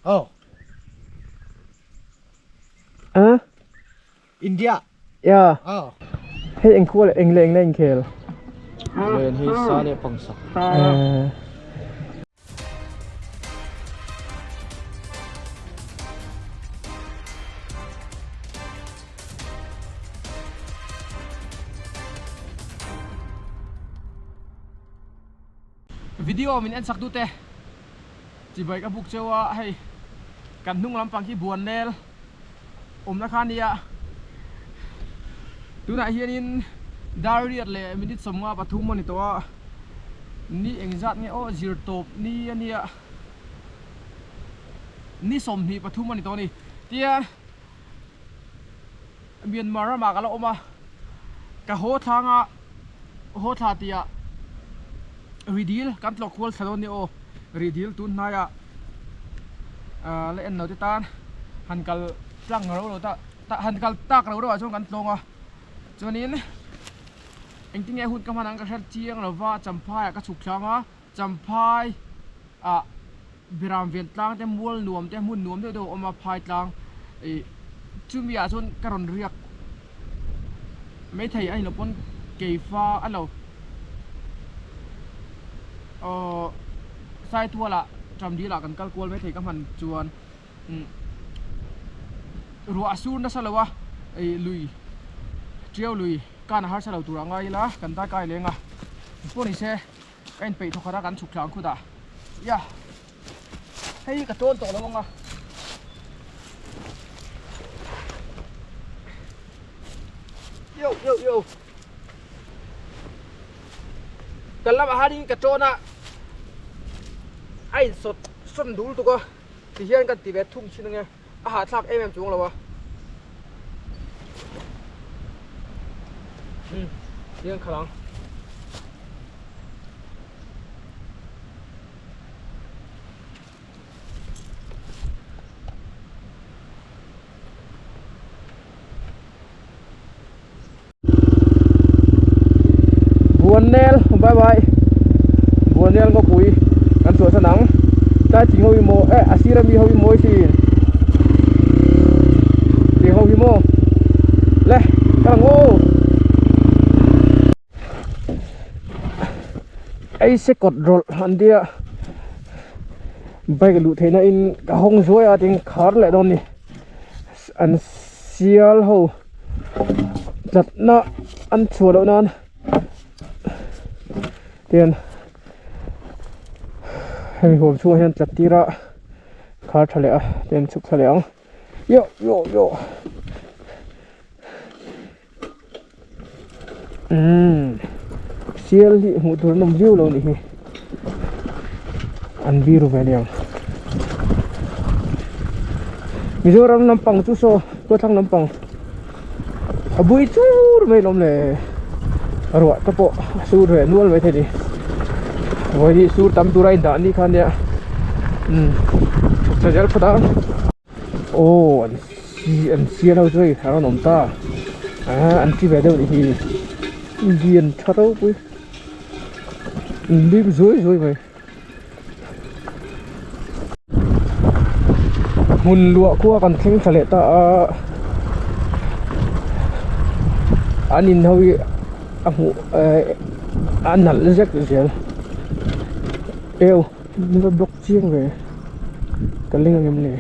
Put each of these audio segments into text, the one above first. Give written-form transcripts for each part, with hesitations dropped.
Oh. A? India. Ya. Oh. Hei eng khua leh eng leh eng na inkhel? Len hi sa leh pangsak. Eh. Video min en sak dute chibai ka buk cheu a hei kan hnung lampang hi buan nel awmna kha ania tunah hianin dar riat leh minute 53 a ni tawh a ni engzat nge aw zir tawp ni ania ni 23 a ni tawh a ni tia Myanmar ramah ka la awm a ka haw thlanga haw thla tihah Ridil kan tlawh kual thla dawn nia aw Ridil tun hnaiah ahh la en lo te tan han kal tlang ro lo ta han kal tak ro ro ah chuan kan tlawng a chuanin engtin nge hun ka hman ang ka hre chiang lo va Champhai ah ka chhuk thlang a Champhai ah Biram ven tlang te mual nuam te hmun nuam deuh deuh a awm a phai tlang ih chumi ah chuan ka rawn riak maithei a ni lo pawn keifa a lo aww Saitual ah Chamdil ah kan kal kual maithei ka hman chuan umm ruah a sur nasa lo a ih lui tiau lui kan a harsa lo tur ah ngai ila kan daikai leng a pawh ni se. Ka inpeih thawkhat a kan chhuk thla ang khut ah ya hei ka tawn tawh lo ang a yo yo yo ka lamah hianin ka tawn a a insawt sawn dul tuk a tihian kan ti ve thung thin ang e a hahthlak em em chuang lo a um tiang khalh ang Buannel bye bye Buannel ngawpui kan chhuah san ang tlai thing ho hi maw eh a sir ami ho hi mawi thin thing ho hi maw le ka lang aw ei se kawt rawlh an tia bike luh theihna in ka hawng zuai a tin khar leh dawn a ni an sial ho. Tlatna an chhuah loh nan tian hemi huam chhungah hian tlat tir a khar tha leh a tian chhuk thla leh ang yo yo yo umm sial hi hmuh tur an awm viau lo nih hi an biru ve aniang Mizoram lampang chu saw Kawthlang lampang a bui chur mai lawm le ruah te pawh a sur ve nual mai thei a ni vawi hi sur tam tura indah anih kha ania umm chhuk chhe zel phawt a aw an an sial ho chu hei a rawn awm ta ah an ti ve deuh nih hi lian tha ropui lim zuai zuai mai. Hmun luah khua kan thleng thla leh ta a an in ho hi a hmuh eh a nalh zek zel eu min va block chiang ve ka ling ang em le.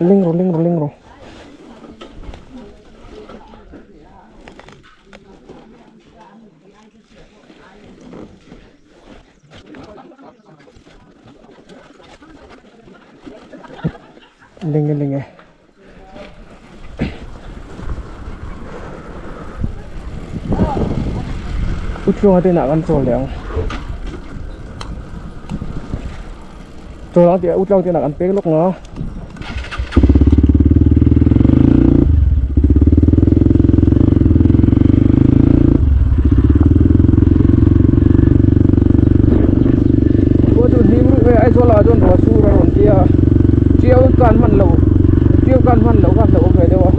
Ling rawh ling rawh ling rawh. Ling e ling e. Utluanga te inah kan chawl leh ang chawl ang tih ah utluanga te inah kan pek lawk ang a. lah chuan ruah sur a rawn tia tiau kan hman loh tiau kan hman loh kha a hlauhawm ve deuh a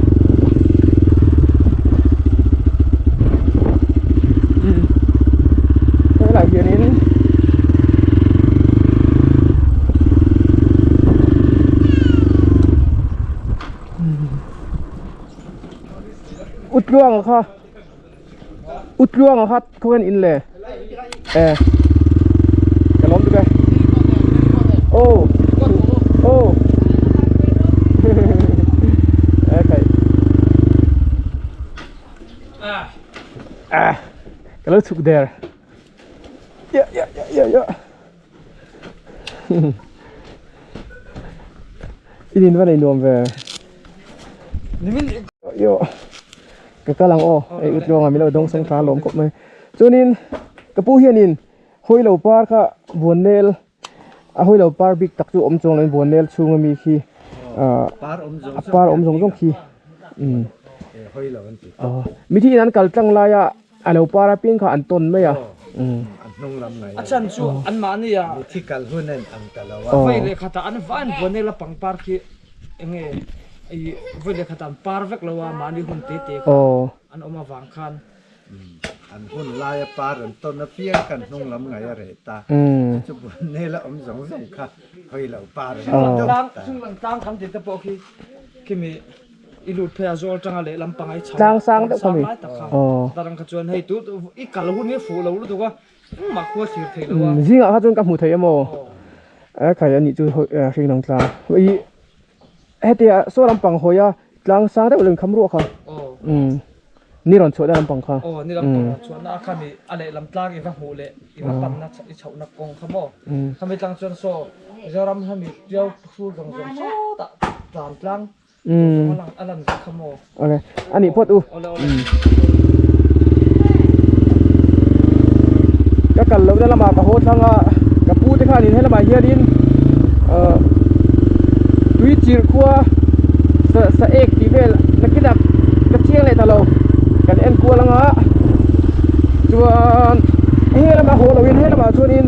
helaiah hianin Utluanga kha Utluanga kha khawian in le e ka lawm tuk e oh oh e khai ah ka lo chhuk der ya ya ya ya ya In in va nei nuam ve. Yo. Ka kal ang aw. Ei utluanga min lo dawng sawng tha lawm khawp mai. Chuanin ka pu hianin hawi lo par kha buan nel a hawi lo par bik tak chu awm chuang loin buan nel chhung ami khi a par awm zawng zawng khi. Um. Mithiin an kal tlang laia A lo par apiang kha an tawn mai a. An hnung lam ngai. A chan chu an mahni a. Mithi kal hun en ang ta lo a. Vawi leh khatah an va an buan ela pangpar khi enge i vawi leh khatah an par vek lo a mahni hun te te kha an awm avang khan. An hun laia par an tawn apiang kha an hnung lam ngai a reh ta. Chu chu buan nela awm zawng zawng kha hawi lo par an tawn ta. Chunglang tlang kan ti te pawh khi khimi. I lut phei a zawl tanga leh lampang ai chho Tlang sang deuh kha mi. Lai tak kha. Tarang kha chuan hei tu i kal hun hi fuh lo lutuk a engmah khua thlir thei lo a. Zingah kha chuan ka hmu thei emaw. A khai a nih chu hring dang tlang. I hetia saw lampang hawi a tlang sang deuh lo inkham ruah kha. Ni rawn chhuah na lampang kha. Aw ni lampang rawn chhuah na a kha mi a leh lam tlang i va hmuh leh i va pan na i chhoh na kawng kha maw. Khami tlang chuan saw Mizoram hemi Tiau hrul zawng zawng sawtah tlan tlang. Awle a nih phawt u. Ka kal lohna lamah ka haw thlang a, ka pu te khanin helamah hianin ahh tui chirh khua sa sa ek tih vel nakinah ka chiang leh ta lo kan en kual anga chuan helamah haw loin helamah chuanin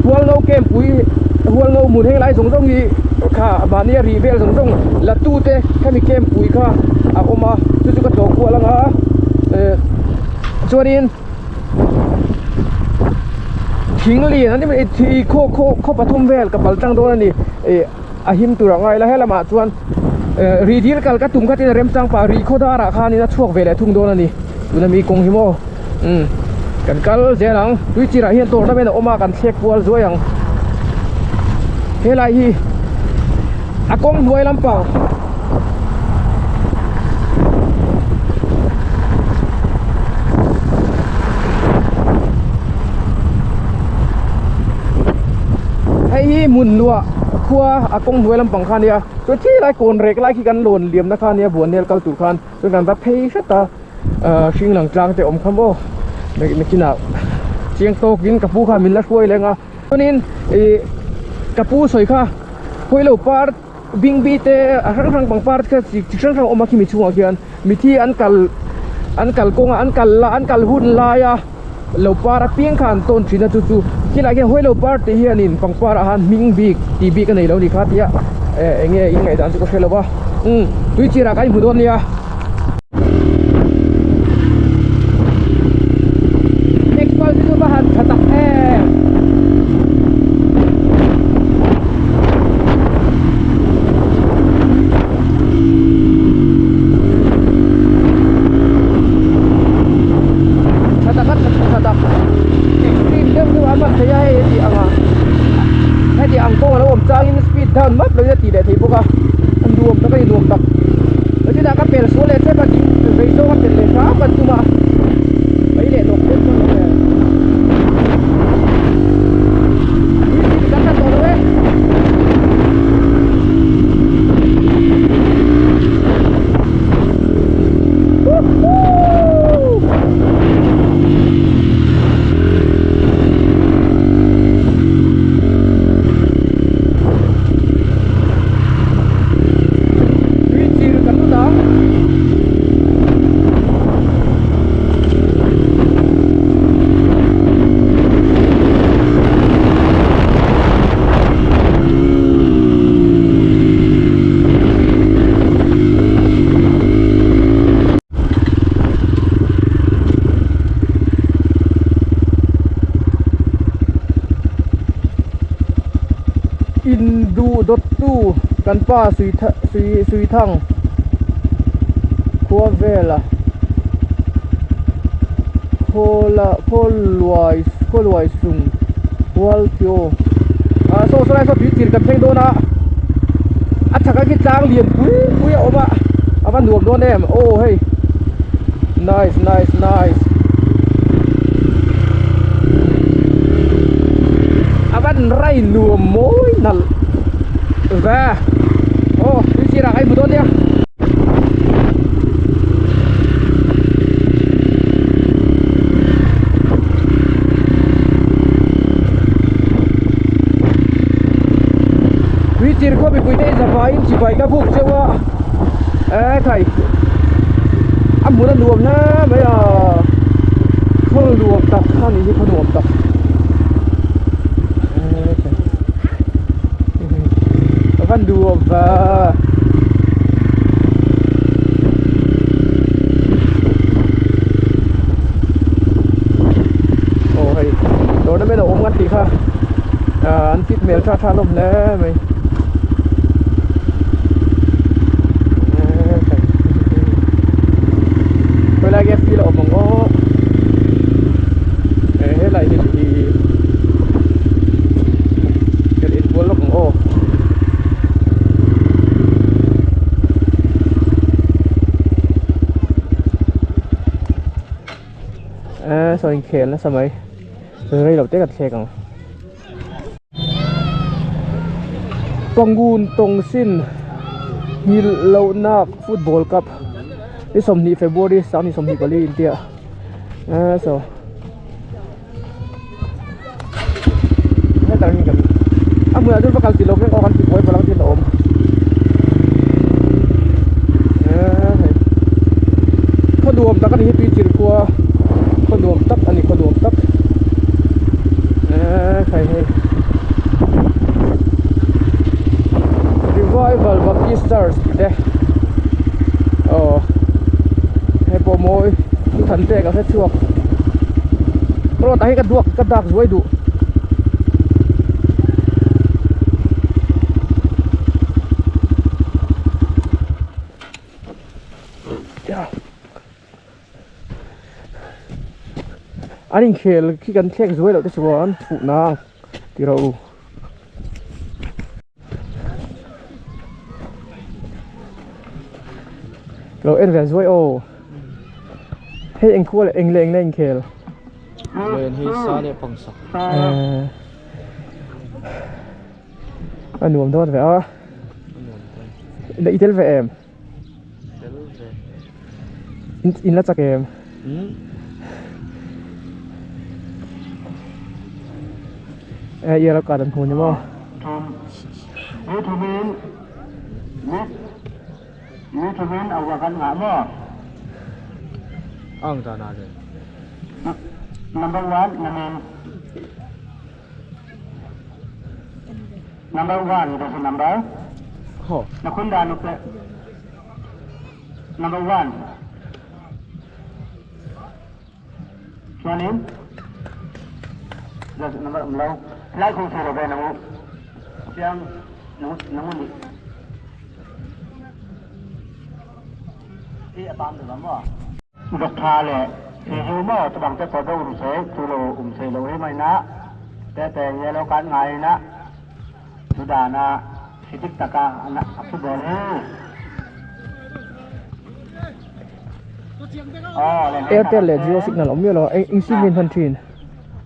hualno camp pui hualno hmun heng lai zawng zawng hi kha mahni a rih vel zawng zawng la tu te khami camp pui kha a awm a chu chu ka tlawh kual anga eh chuanin thing lian an ni thi khaw khaw khaw pathum vel ka pal tlang dawn a ni eh a him tur a ngai la helamah chuan eh rih dil kal ka tum khatin a remchang pah rih khaw darah khanin a chhuak ve leh thung dawn a ni tuna mi kawng hi maw umm kan kal zel ang tui chirah hian tournament a awm a kan thlek kual zuai ang helai hi a kawng hnuai lampang hei hi hmun luah khua a kawng hnuai lampang kha a nia chuan khi lai kawn rek lai khi kan lawn liamna kha a nia buanel kal tur khan chuan kan va phei hret a. Ahh hring lang tlang te awm kha maw nakinah chiang tawkin ka pu kha min la hruai leng a chuanin ih ka pu sawi kha khawi lo par bingbi te a hrang hrang pangpar te kha chi hrang hrang a awm a khimi chhungah khian mithi an kal an kal kawng a an kal la an kal hun lai a lo par apiang kha an tawn thin a chu chu khilai khian hawi lo par tih hianin pangpar ah khan hming bik tih bik a nei lo a ni kha tia eh eng nge in ngaihdan chu ka hre lo va umm tui chirah kan inhmu dawn nia. Next pal chu va han tha tak em. Tha tak a tha tak extreme deuh deuh a man thei a hei heti ang a heti ang kawng a lo awm changin speed down map loin a tih leh thei bawk a a nuam tak a ni nuam tak chutah ka pel sual leh tlem a ding vei zawng a pel leh hram kan tum a mai leh lawk deuh chuan lo e kan la tawh lo e. Tui chir kan lut ang. Induh dawttu kan pa Suithang khua vela Khawluai sung Hualthio ah saw sawlai saw tui chir kan thleng dawn a a chhak a khi tlang lian pui pui a awm a a va nuam dawn em aw hei nice nice nice a van rai nuam mawi nalh ve aw tui chir ah ka hmu dawn nia. Tui chir khaw mipui te zavaiin chibai ka buk cheu a e khai a hmun a nuam hle mai a khaw nuam tak a nih hi khaw nuam tak a van nuam va. Aw hei tournament a awm kan tih kha an fit hmel tha tha hlawm hle mai khawilai nge field a awm ang aw helai hi hi kan inbual lawk ang aw. Eee saw inkhel nasa mai rei lo te ka thlek ang Pangun tawng sin nghilh loh nak football cup ni 20 February 2024 intia eee saw. Hetah hian kan a hmunah chuan va kal tih loh vek aw kan ti buai palh ang tin a awm eee hei khaw nuam tak a ni hi tui chilh khua khaw nuam tak a ni khaw nuam tak eee khai hei revival baptist church tih te aw hei pawh mawi thu than te ka hre chhuak. Road ah hi ka duak ka dak zuai duh. An inkhel khi kan thlek zuai loh te chuan fuh nang ti rawh u. Lo en ve zuai aw. Hei eng khua leh eng leh eng na inkhel. Len hi sa leh pangsak. A nuam dawn ve a. I tel ve em? Tel ve. In la chak em? E yellow card an hmu ni maw? Ang dan ah le. Number 1 na name. Number 1 that's the number. Ho. Nakunda no pe. Number 1. Chuanin just number um lo. Lai khung su ro ve nangu. Chiang nangu nangu ni. Ti apam de mo. Dok tha le si zu mo tu bang te ko do um se tu lo um se lo he mai na. Te te ye lo kan ngai na. Tu da na sidik taka na football he. Airtel leh Jio signal awm miah lo a eng sim in hman thin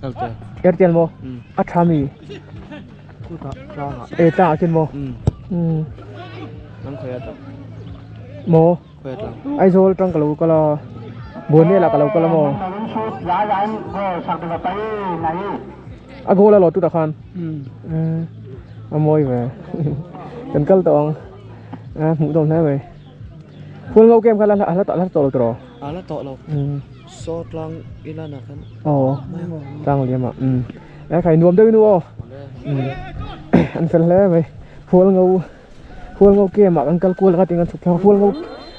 Airtel Airtel maw a tha mi e tlangah khin maw maw Aizawl tang ka lo kal a Buanel ah ka lo kal a maw a goal a lo tut ah khan a mawi ve kan kal tawh ang a hmuh dawm hle mai. Phul ngo kem kha la la la tawh lo tawh A la tawh lo. Saw tlang ila na khan. Aw tlang liam ah e khai nuam deuh inu aw an fel hle mai phul ngo phul ngo kem ah kan kal kual anga tin kan chhuk thlak a phul ngo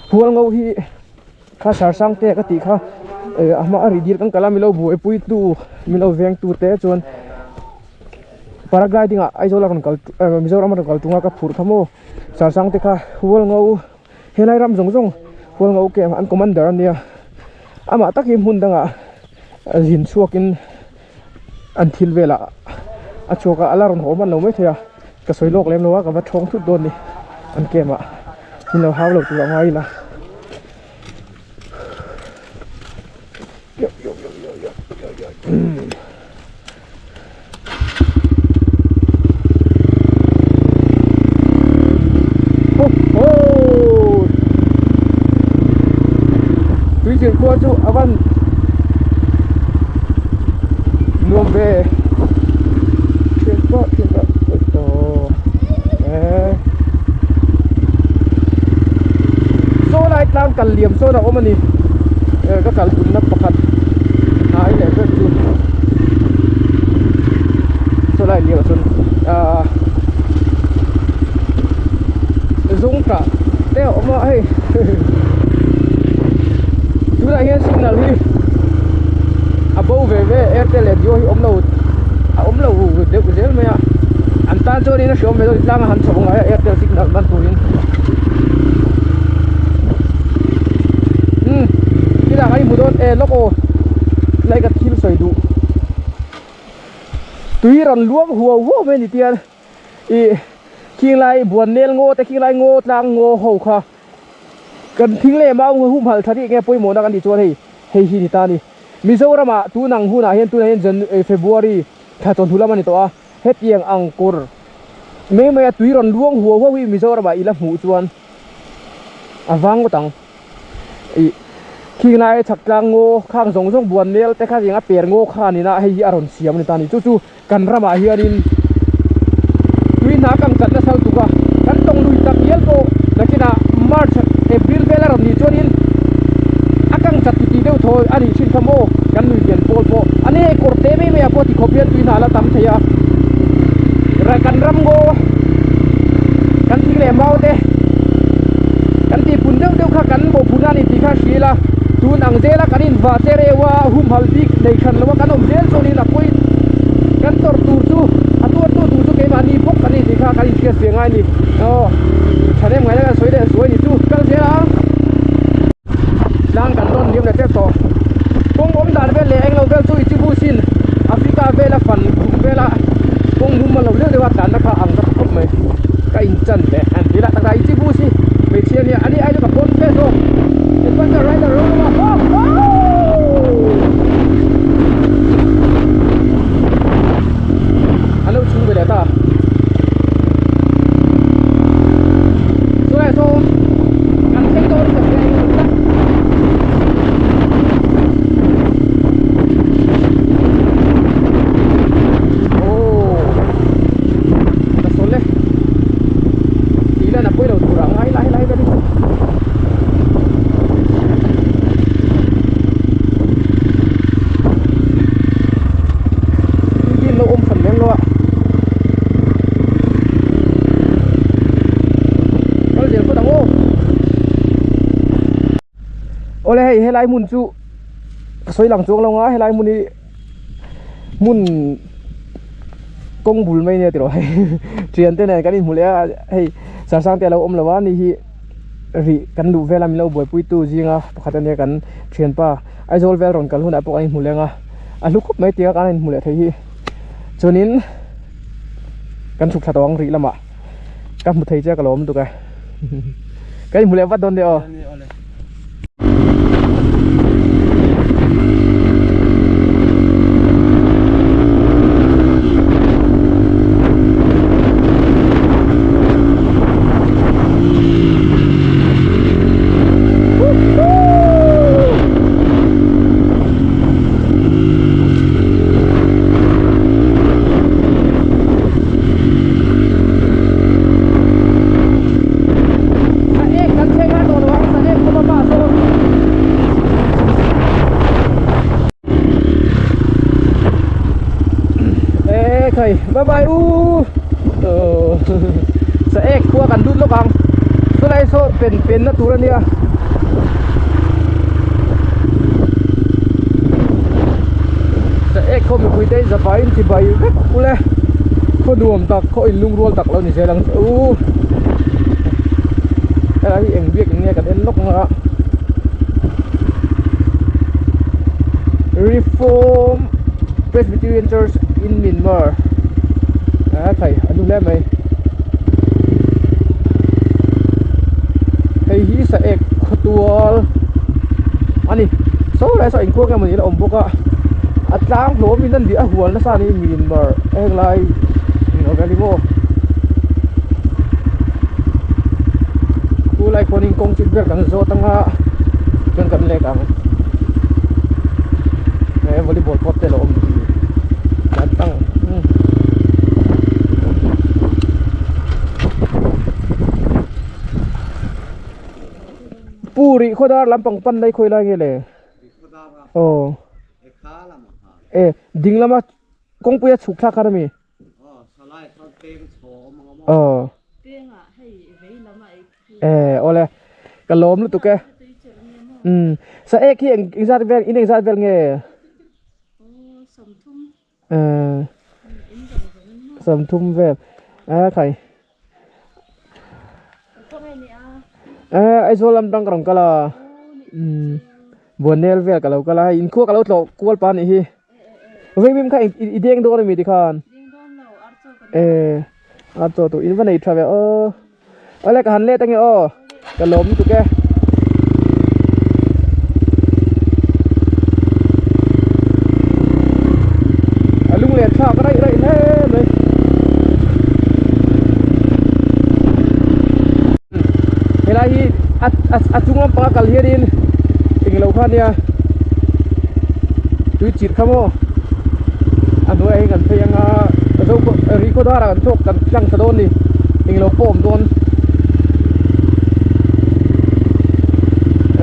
phul ngo hi kha sar sang te ka tih kha a hma a ri dil kan kal a milo buaipui tu milo veng tu te chuan. Paragliding ah Aizawl a rawn kal Mizoram a rawn kal tunga ka phurh kha maw Sarsang te kha hual ngo helai ram zawng zawng hual ngo camp an commander a nia amah tak hi hmun dangah zin chhuakin an thil velah a chhuak a a la rawn haw hman lo maithei a ka sawi lawk lem lo a ka va thawng thut dawn a ni an camp ah min lo hau lo tur a ngai ila. Tuichil khua chu a van nuam ve thian pawh thian pawh aw eh saw lai tlang kal liam sawn a awm a ni ka kal tumna pakhat hnai leh ber chu saw lai liam ah chuan ahh zawng tah te a awm a hei tunah hian signal hi a bo ve ve airtel leh jio hi awm lo a awm lo deuh zel mai a an tan chuanin a hreawm ve deuh tlang a han chho ngai a airtel signal hman turin umm tilai kan inhmu dawn e lawk aw tilai ka thil sawi duh tui rawn luang huau huau mai a ni tian ih khing lai buan nel ngaw te khing lai ngaw tlang ngaw ho kha kan thing leh mau humhalh tha tih nge pawimawhna kan tih chuan hei hei hi ni ta a ni Mizoram ah tun ang hunah hian tunah hian Jan February thla chawhnu lam a ni tawh a hetiang ang kawr mai mai a tui rawn luang huau huau hi Mizoram ah i la hmuh chuan a vang ngawt ang ih khing lai chhak tlang ngaw khang zawng zawng buan nel te kha tiang a per ngaw kha a ni na hei hi a rawn siam a ni ta a ni chu chu kan ramah hianin tui hna kan kat nasa lutuk a kan tawng lui tak hial pawh nakinah march april vel a rawn nih chuanin a kang chat titih deuh thaw a nih thin kha maw kan lui lian pawl pawh a ni hei kawr te mai mai ah pawh tikhawp hian tui hna a la tam thei a kan ram ngaw kan thing leh mau te kan tih pun deuh deuh kha kan mawhphurhna a ni tih kha a hria ila tun ang zela kan invah chereu a humhalh bik nei hran lo a kan awm zel chuanin a pawi kan tawrh tur chu a tuartu tur chu keimahni bawk kan ni tih kha kan inhriat ve ngai a ni aw thahnem ngaihna kan sawi leh zuai ni chu kal zel ang tlang kan rawn liam leh tep tawh kawng awm dan vel leh englo vel chu ichibusin Africa vela fan khum vela kawng mum a lo deuh deuh a tlanna kha ang ka ti khawp mai ka inchan leh han ti lah tak a ichibus hi hmeichhia nia ani ai chu ka pawn fe zawk adventure rider ro ro a An lo chhung ve leh ta. Chulai saw kan thleng dawn ka hria eng tak. Oh. Ka sawl e. Tih lan a pawi lo tur ah ngai lai lai vel hi chu. Tin lo awm hran lem lo a kal zel phawt ang aw awle hei helai hmun chu ka sawi lang chuang lo ang a helai hmun hi hmun kawng bul mai nia tiraw hei thian te nen kan inhmu leh a hei sarsang te a lo awm lo a ni hi. Rih kan luh vel a min lo buaipui tu zinga pakhat ania kan thianpa Aizawl vel rawn kal hunah pawh kan inhmu leng a a hlu khawp mai tia kan inhmu leh thei hi chuanin kan chhuk thla tawh ang rih lamah ka hmu thei che ka lawm lutuk e kan inhmu leh vat dawn nia aw. Thei bye bye u sa ek khua kan lut lawk ang chulai saw pen pen na tur ania sa ek khaw mipui te zavaiin chibai vek ule. Khaw nuam tak khaw in lungrual tak lo ni zel ang che u. Helai hi eng biak in nge kan en lawk ang a. Reform Presbyterian Church in Myanmar a khai a nu hle mai. Hei hi sa ek khawtual a ni. Saw lai saw engkuang emaw ni la awm bawk a. A tlang hlawm in an bih a hual nasa a ni Myanmar heng lai englo vel hi maw. Khu lai khuanin kawng chik vel kan zawt anga chuan kan lek ang. He volleyball court te a lo awm hi kan tang. Puri khawdar lampang pan lai khawi lai nge le aw e ding lama kawngpuia chhuk thlak khan ami aw e awle ka lawm lutuk e umm sa ek hi engzat vel in engzat vel nge. Sawmthum vel a khai Aizawl lam tang ka rawn kal a Buannel vel ka lo kal a hei inkhua ka lo tlawh kual pah a nih hi vawimim kha i deng dawn ami tikhan e a chaw tur in va nei tha ve aw. Awle ka han let ange aw ka lawm lutuk e. A lung len thlak raih raih hle mai. Helai hi a a chung lampanga kal hianin englo kha ania tui chit kha maw a hnuaiah hian kan phei anga zo ri khaw darah kan chhuak kan tlang thla dawn a ni englo pawh a awm dawn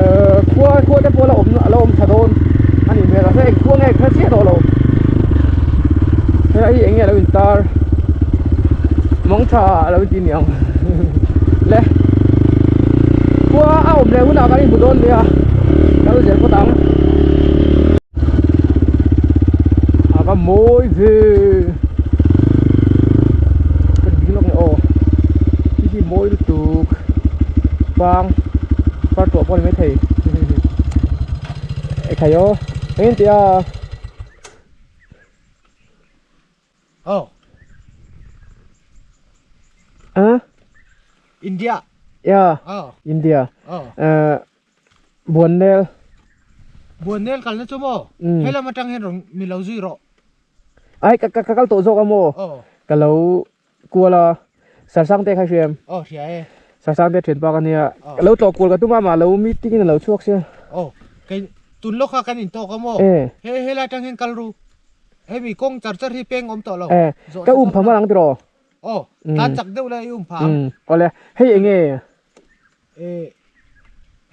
ehh khua khua te pawh a la awm a la awm thla dawn a nih hmel a hre eng khua nge ka hre chiah tawh lo helai hi eng nge a lo intar mangtha a lo inti niang le khua a awm leh hunah kan inhmu dawn nia kal zel phawt ang a va mawi ve ka ding lawk nge aw khi khi mawi lutuk pang par tawh pawh a ni maithei ekhai aw eng engti a. Oh. Huh? India. Yeah. Oh. India. Oh. Buannel. Buannel kalna chu maw? Mm. Helam atang hian rawn mi lo zui rawh. Ai ka ka kal tawh zawk a maw? Oh. Ka lo kual a. Sarsang te kha hriam. Oh, hria e. Sarsang te thian pa ka nia. Oh. Ka lo tlawh kual ka tum a mah lo meeting in a lo chhuak sia. Oh, kei tun lawk kha kan intawk a maw? Eh. He helai atang hian kal ru. Hemi kawng char char hi peng awm tawh lo. Eh, ka um pha hman ang tiraw? Aw, tan chak deuh la i um pha ang. Um, awle, hei enge? Eh,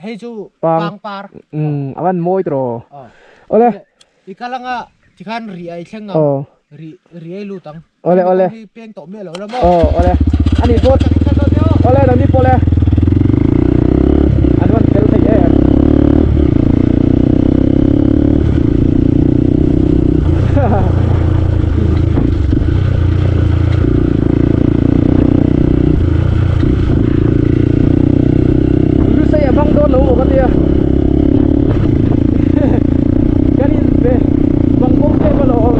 hei chu pang par. Um, a van mawi tiraw? Aw. Awle. I kal anga tikhan ri a i thleng ang. Aw. Ri ri a i lut ang. Awle awle. Hemi kawng hi peng tawh miah lo la maw? Aw, awle. Ani pawh. Awle, nangni pawh le. An van fel thei em. Lusei a hmang dawn lo maw ka tia. Kan in ve bang bawk em alawm.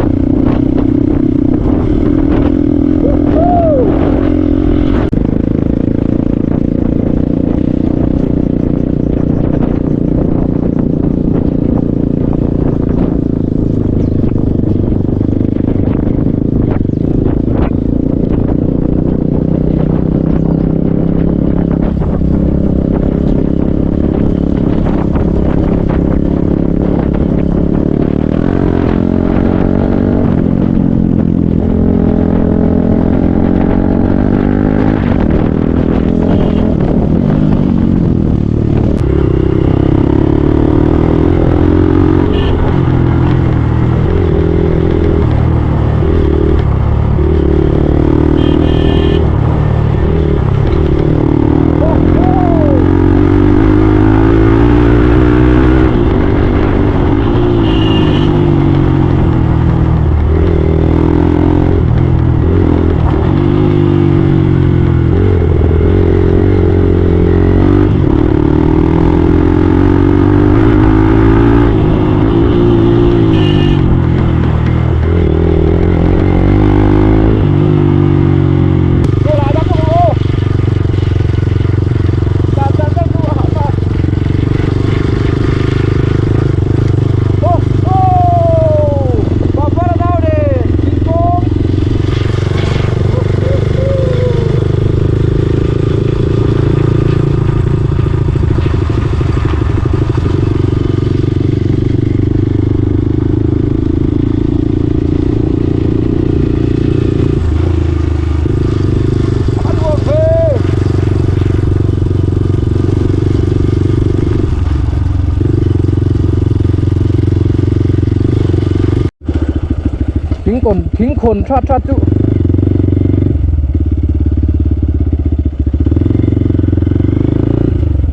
Thingkawn thingkhawn that that chu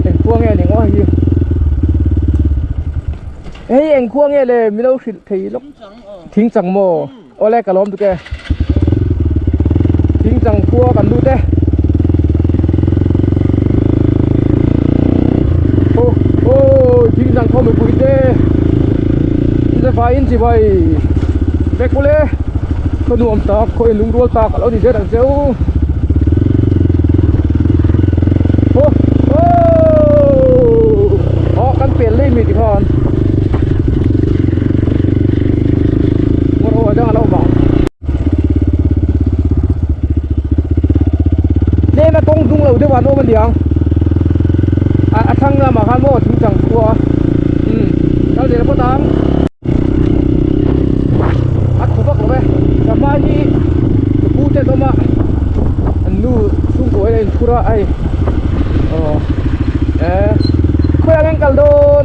eng khua nge ni ngaw hei hi hei eng khua nge le milo hrilh thei lawk thing chang maw awle ka lawm tuk e thing chang khua kan lut e aw aw thing chang khua mipui te in chi bai vek ule khaw nuam tak khaw in lungrual tak a lo ni zel ang che u aw aw kan pel lei mi tikhan ngawr aw dang a lo awm ang tlem a kawng dung lo deuh ah an awm a niang a thlang lamah khan maw thing chang khua umm kal zel phawt ang a khu vak lo e ka hma hi ka pu te an awm a an nu chhungkaw hian a inphur a hei aw eh khawiah nge an kal dawn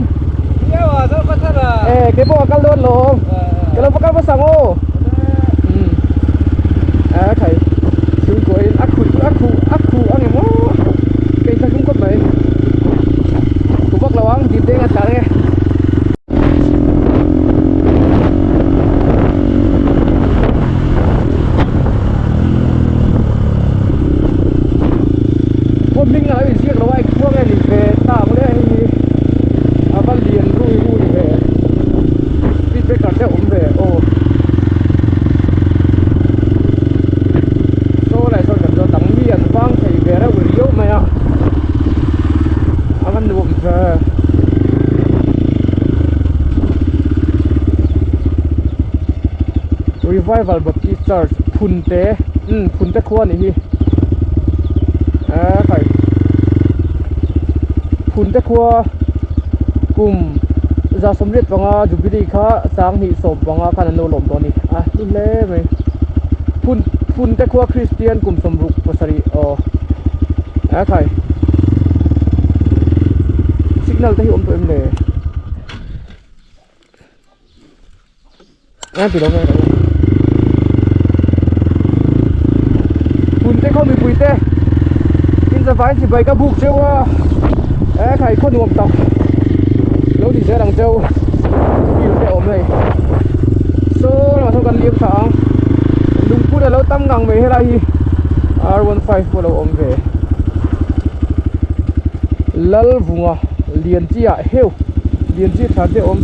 eh keipawh ka kal dawn lawm ka lo va kal hmasa ang aw umm eh khai chhungkaw in a khuh a khuh a khuh ang em aw ka inthlahrung khawp mai khu vak lo ang dip deng a tla reng e. Khaw hming a lo inziak lo a engkhua nge ni ve ta ang le hei hi a va lian rui rui ve speed breaker te a awm ve aw saw lai sawn kan zawt ang mi an vang thei ve reuh riau mai a a va nuam ve. Revival Baptist Church Phunte umm Phunte khua anih hi eee khai Phunte khua kum 185 Jubilee kha 2015 khan an lo lawm tawh a ni a hlu hle mai Phun Phunte khua Kristian kum 67 aw eee khai signal te hi awm tawh em le. Ngai ti lo nge ka Hun te khaw mipui te in zavain chibai ka buk cheu a e khai khaw nuam tak lo ni zel ang cheu field te awm hei saw lamah sawn kan liam thla ang lungput a lo tam ngang mai helai hi R15 pawh a lo awm ve Lalvunga Lianchi ah heu Lianchi thla te awm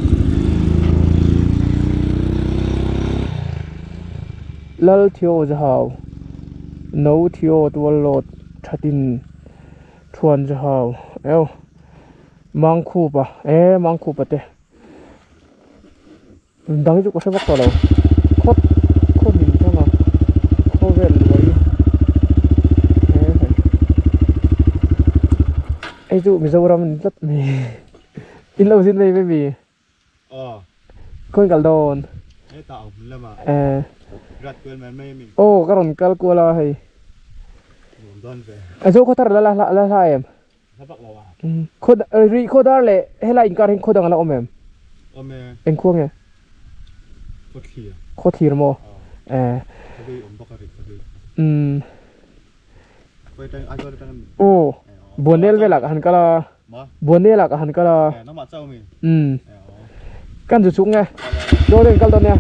Lal Theo Zahau No Theo Tuallawt Thatin Thuan Zahau eu Mangkhupa e Mangkhupa te dang chu ka hre vak tawh lo khaw khaw hnim thang a khawvel luai e hei chu Mizoram a ni tlat mai in lo zin mai mai mi. Aw. Khawi kal dawn? Hetah a hmun lamah. Eh. Rat kual mai mai ami? Aw ka rawn kal kual a hei. Nuam dawn ve. A zo khaw thar la la la hla em? Hla vak lo a. Khaw rih khaw dar leh helai inkar hi khaw dang a la awm em? Awm e. Eng khua nge? Khaw thlir. Khaw thlir maw? Eh. Khaw hlui awm bawk a rih khaw hlui. Umm. Khawi atang Aizawl atang ami? Aw. Buanel velah ka han kal a. Buanel ah ka han kal a. Umm. Kan chu chhuk nge. Dawn in kal dawn nia.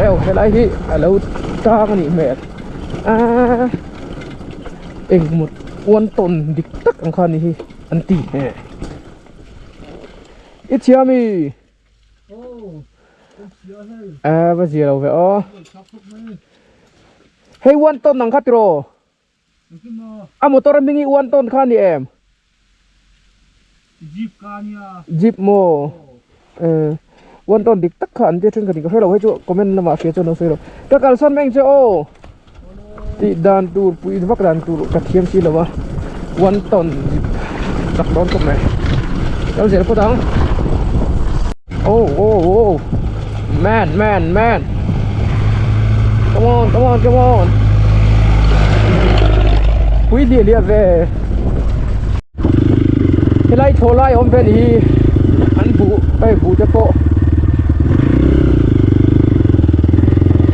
Eo helai hi a lo tang a nih hmel. Aaa engmaw uan tawn dik tak ang kha a ni hi an ti. I chhia mi. A va zia lo ve aw hei one ton ang kha tiraw a motor a hming hi one ton kha a ni em jeep maw eh one ton dik tak kha an tia thenkhat in ka hre lo hei chu comment lamah hria chuan lo sawi lo ka kalsan mai ang che aw tih dan tur pui vak dan tur ka thiam si lo a one ton jeep chak dawn khawp mai kal zel phawt ang oh oh oh man man man come on come on come on pui hliah hliah ve. Helai thlawh lai a awm ve a ni hi an buh hei buh te pawh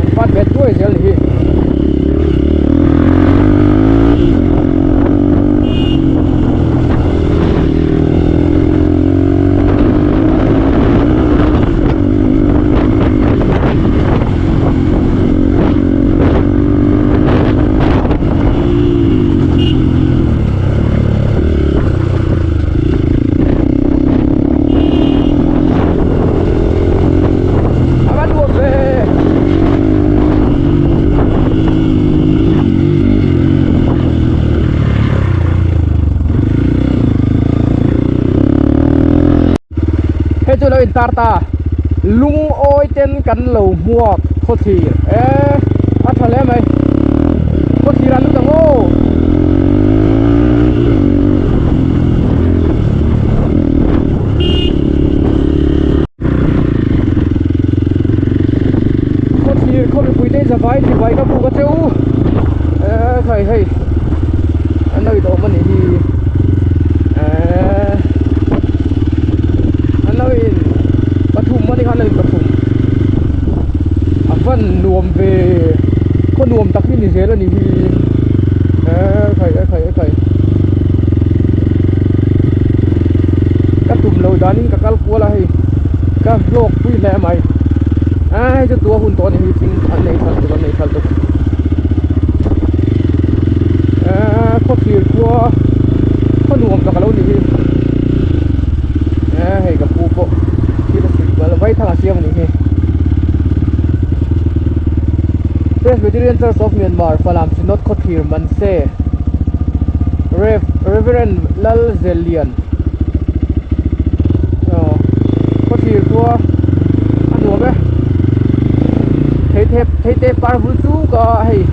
an pat ve duai zel a ni hi. A va nuam ve Hei chu lo intar ta lungawi ten kan lo hmuak khawthlir e a tha hle mai khawthlir an lut ang aw. Khawthlir khaw mipui te zavai chibai ka buk a che u e khai hei an lo in awm a nih hi eee an lo in pathum a ni kha an lo in pathum a van nuam ve khaw nuam tak hi ni zel a ni hi eee khai e khai e khai ka tum lo danin ka kal kual a hei ka hlawk pui hle mai a hei chu tua hun tawh a ni hi thing an nei thal tuk an nei thal tuk eee khawthlir khua khaw nuam tak alo ni hi eee hei ka pu pawh thil a suih kual vai thang a siam a ni hi Presbyterian Church of Myanmar Falam Synod khawthlir Manse Rev Reverend Lalzelian aw khawthlir khua a nuam e theithep theite par bul chuk a hei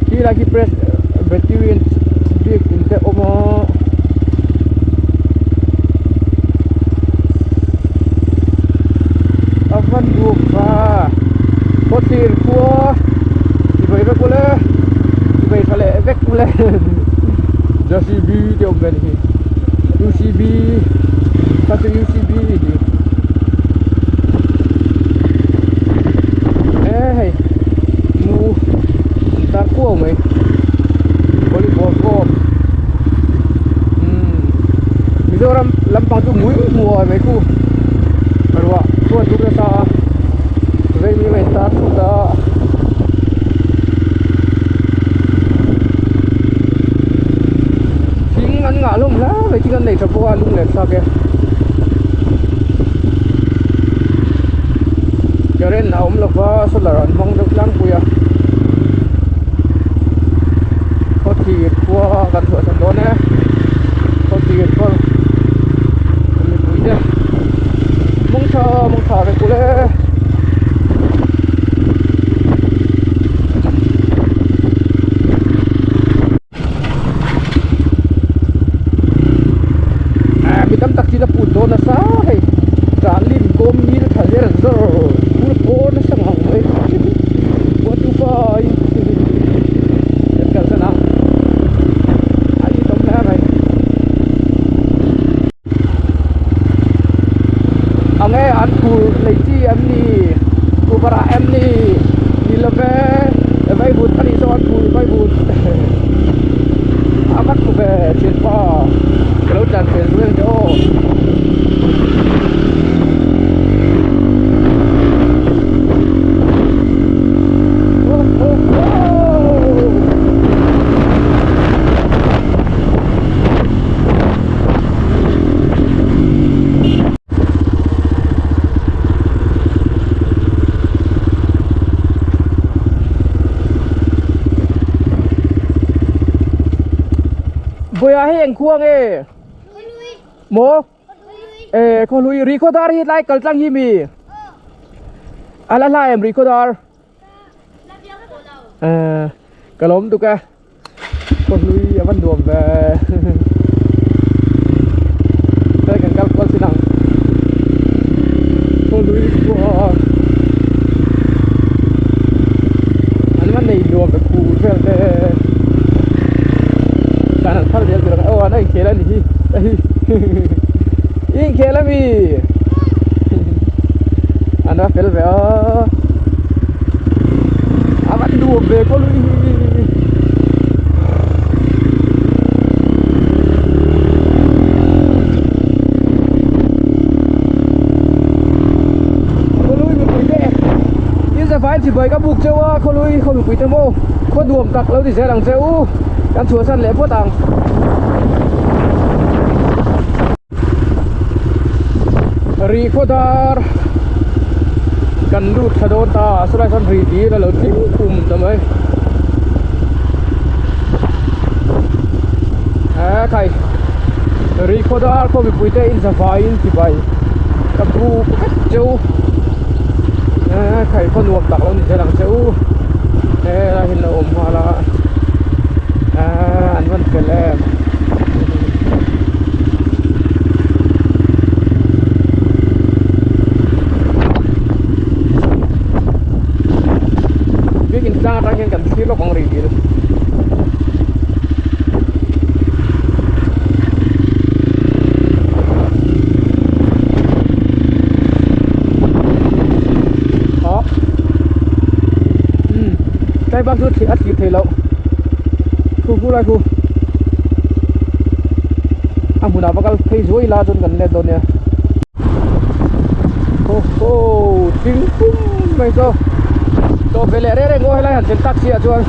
khi lai khi Presbyterian biakin te awm a. A van duh va khawthlir khua ti vei vek ule ti vei tha leh vek ule JCB te awm ve a ni hi UCB kha chu UCB a ni e hei mu an tar kuau mai volleyball court umm Mizoram lampang chu mui muai mai khu ruah chuan tuk nasa a vei mi mai tar thut a thing an ngah hlawm hle mai thing an nei tha bawk a lung leh thlak e current a awm lova solar an hmang deuh tlangpui a khawthlir khua kan chhuahsan dawn e khawthlir khaw mipui te mawng tha mawng tha vek ule. Mi tam tak chin a put dawn nasa hei tan lim kawm ngil tha zer zawr pur pawn nasa ngang mai one two five kan kalsan a a itawm hle mai. Ang e an phur lei chi em ni kuhva em ni ni love vaivut a nih chuan an phur vaivut a va thu ve thianpa ka lo tlan fel duh em che aw. Vawiah hei eng khua nge maw e khawhlui ri khawdar hi tlai kal tlang hi mi a la hla em ri khawdar ka lawm tuk e. Kawhlui a van nuam ve Hei kan kal kual chin ang. Kawlui khua an va nei nuam ve khur vel te dan an phal zel tur aw an a inkhel a ni hi i inkhel a mi an va fel ve a a va nuam ve kawlui hi. Khawlui mipui te in zafai chibai ka buk cheu a khawlui khaw mipui te maw khaw nuam tak lo ti zel ang che u kan chhuahsan leh phawt ang. Rih khaw dar kan lut thla dawn ta a sawlai sawn rih dil a lo tling khum ta mai e khai rih khaw dar khaw mipui te in zavaiin chibai ka buk vek cheu e khai khaw nuam tak lo ni zel ang che u helai hi an lo awm nghal a an rawn fel em. Biakin tlang atang hian kan thlir lawk ang rih dil. Tlai bak chu a thlir thei loh. Khu khu lai khu. A hmunah va kal phei zuai ila chuan kan let dawn nia. Ho ho thing pum mai chu tawp ve leh reng reng aw helai han thlen tak chiah chuan.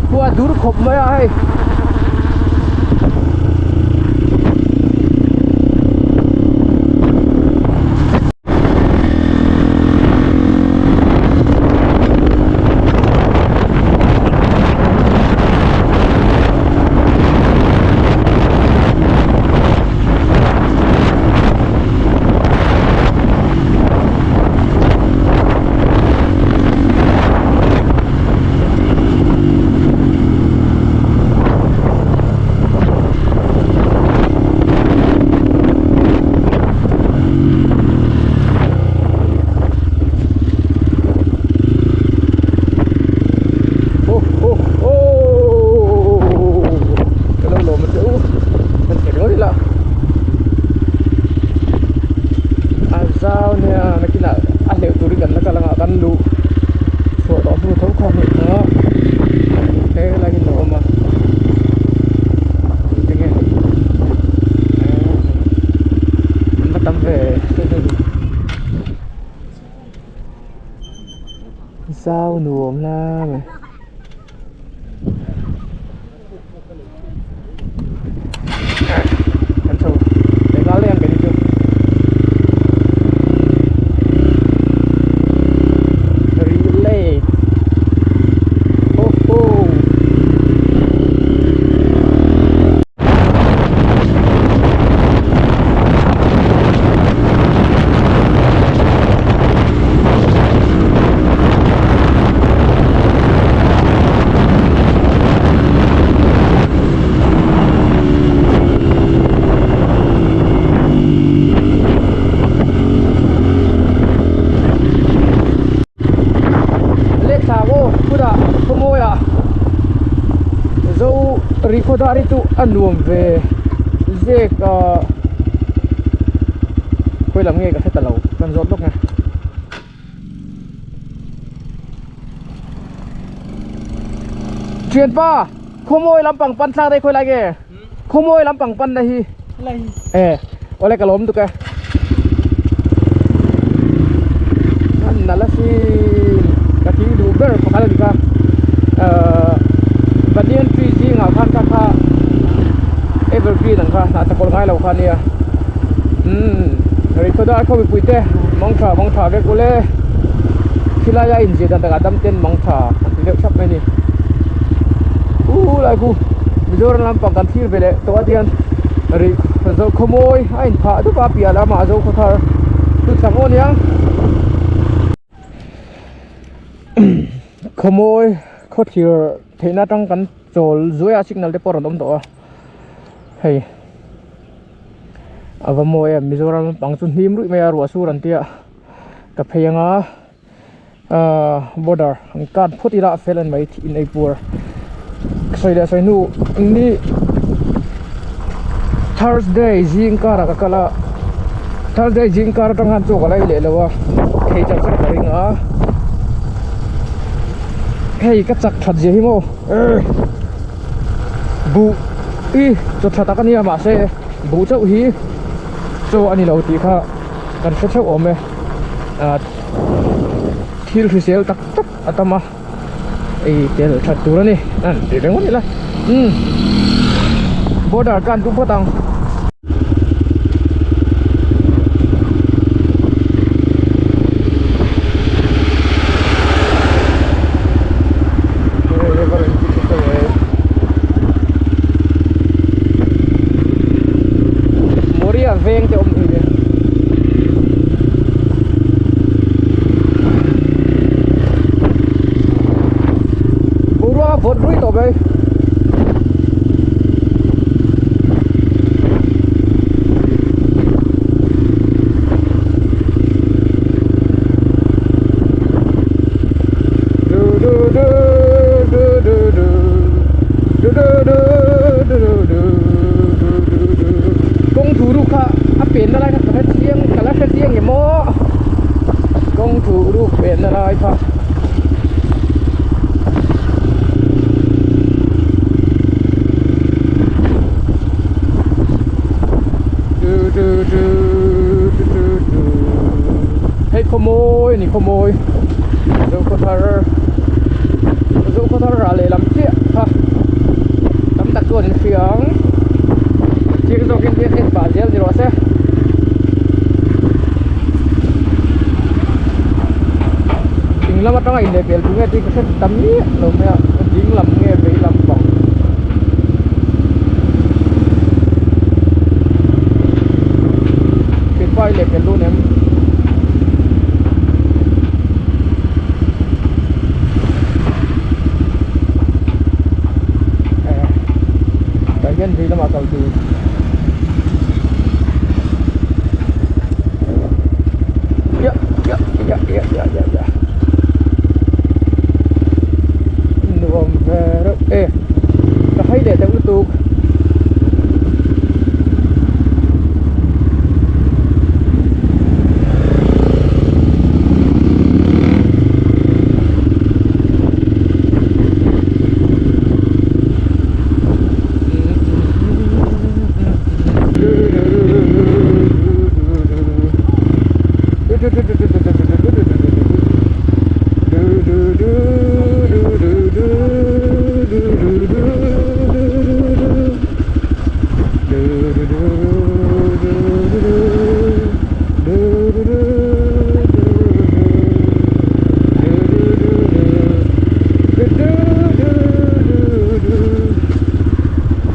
Khua dur khawp mai a hei. Ho ho ho Ka lo lawm a che u kan thei ringawt ila a zau nia nakinah a hleuh turin kan la kal anga kan luh chhuah tawh hnu tho kha hmuh thei a helai hi a lo awm a enge an va tam ve zau nuam la mai. Kan chho leh nghal daih ang keini chu. Relay. Ho ho. Lehthla aw hmunah khawmawiah zo rihkhawdar hi chu a nuam ve zek a khawi lam nge ka hre ta lo kan zawt lawk nge. Thianpa khawmawi lampang pan thlak daih khawi lai nge khawmawi lampang pan na hi e awle ka lawm tuk e an nalh asin ka thing duh ber pakhat a ni kha ahh banyan tree zingah khan kha kha evergreen ang kha hnah chakawlh ngai lo kha a nia umm rihkhawdar khaw mipui te mang tha mang tha vek ule khilai a inzir dan takah dam ten mang tha an ti deuh thlap mai a ni u lai khu Mizoram lampang kan thlir ve leh tawh a tihian rih zo khawmawi a inphah dup a piah lamah zo khawthar chu chang aw aniang khawmawi. Khawthlir theihna atang kan chawl zuai a signal te pawh a rawn awm tawh a hei a va mawi em Mizoram lampang chu hnim ruih mai a ruah sur an tia ka phei anga ahh border an cut phawt ila a fel an mai in ei puar sawi leh sawi hnu ni Thursday zing karah ka kal a Thursday zing kar atang khan chaw ka la ei leh lo a thei char char ka ring a hei ka chak that zia hi maw buh i chaw tha tak a nia mahse buh chauh hi chaw a ni lo tih kha kan hre theuh awm e ah thil hrisel tak tak a tam a ei tel that tur a ni an ti reng ila umm border khan tum phawt ang. Moria veng te awm hi Boruak a vawt rui tawh mai. Kawng thu ruk kha a penna lai kha ka hre chiang ka la hre chiang em aw kawng thu ruk penna lai kha. Hei khawmawi a ni khawmawi Zokhawthar Zokhawthar rah lehlam chiah kha tam tak chuan in hria ang chiang zawkin en en pah zel ni rawh se. Ding lam atanga inlehpel tur nge tih ka hre ta miah lo mai a ding lam nge vei lam pang Thianpa i lehpel dawn em? Eh tah hian vei lamah kal tur. Ya ya ya ya ya ya ya nuam ve reuh e ka hai leh deuh lutuk.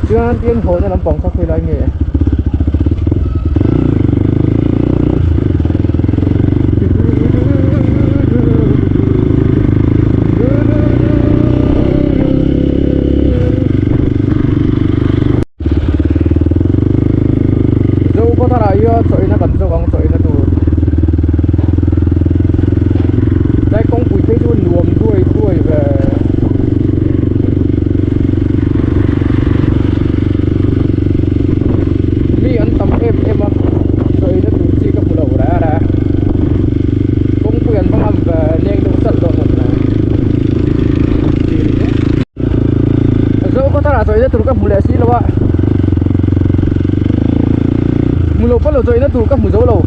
Chuan pian hawhna lampang kha khawilai nge? Zokhawthar ah hian chawina kan zawk ang chawina tur tlai kawngpui phei chu nuam duai duai ve. Mi an tam em em a chawina tur chi ka hmu lo reh reh kawngpui an va ngam ve leng deuh salh dawn a ni. Zokhawthar ah chawina tur ka hmu leh si lo a hmu lo pawh lo chawina tur ka hmu zo lo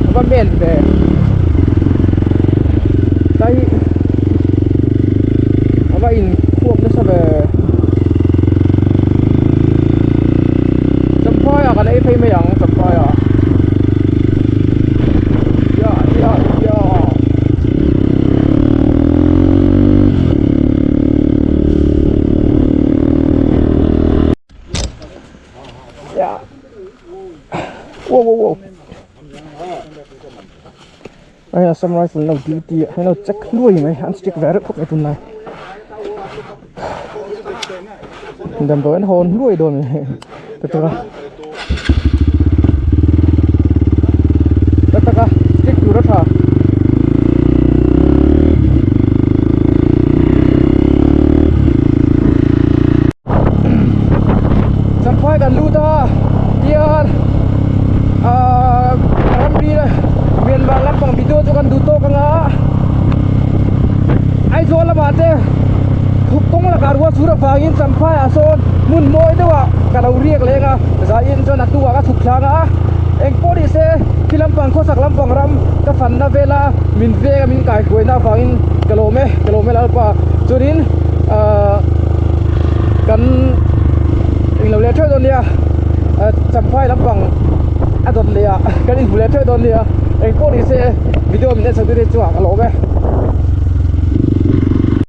a va men ve tlai hi a va in khuap nasa ve champhai ah kan ei phei mai ang champhai ah. Ya ya ya. Ya. Wow wow wow. Hei Assam Rifle an lo duty a an lo check hluai mai an strict ve reuh khawp mai tunlai damdawi an hawn hluai dawn a ni tak tak a tak tak a strict tur a tha. Champhai kan lut a tian ahh ramri Myanmar lampang video chu kan duh tawk anga Aizawl lamah te kawng lakah ruah chhur avangin Champhai ah sawn hmun mawi deuh ah ka lo riak leng a zaiin chuan a hnungah ka chhuk thlang a engpawh ni se khi lampang khawsak lampang ram ka fanna vela min veng a min kaihruaina avangin ka lawm e ka lawm e Lalpa chuanin ahh kan englo leh theuh dawn nia champhai lampang a dawt leh ah kan inhmu leh theuh dawn nia engpawh ni se video min en chho te chu a ka lawm e.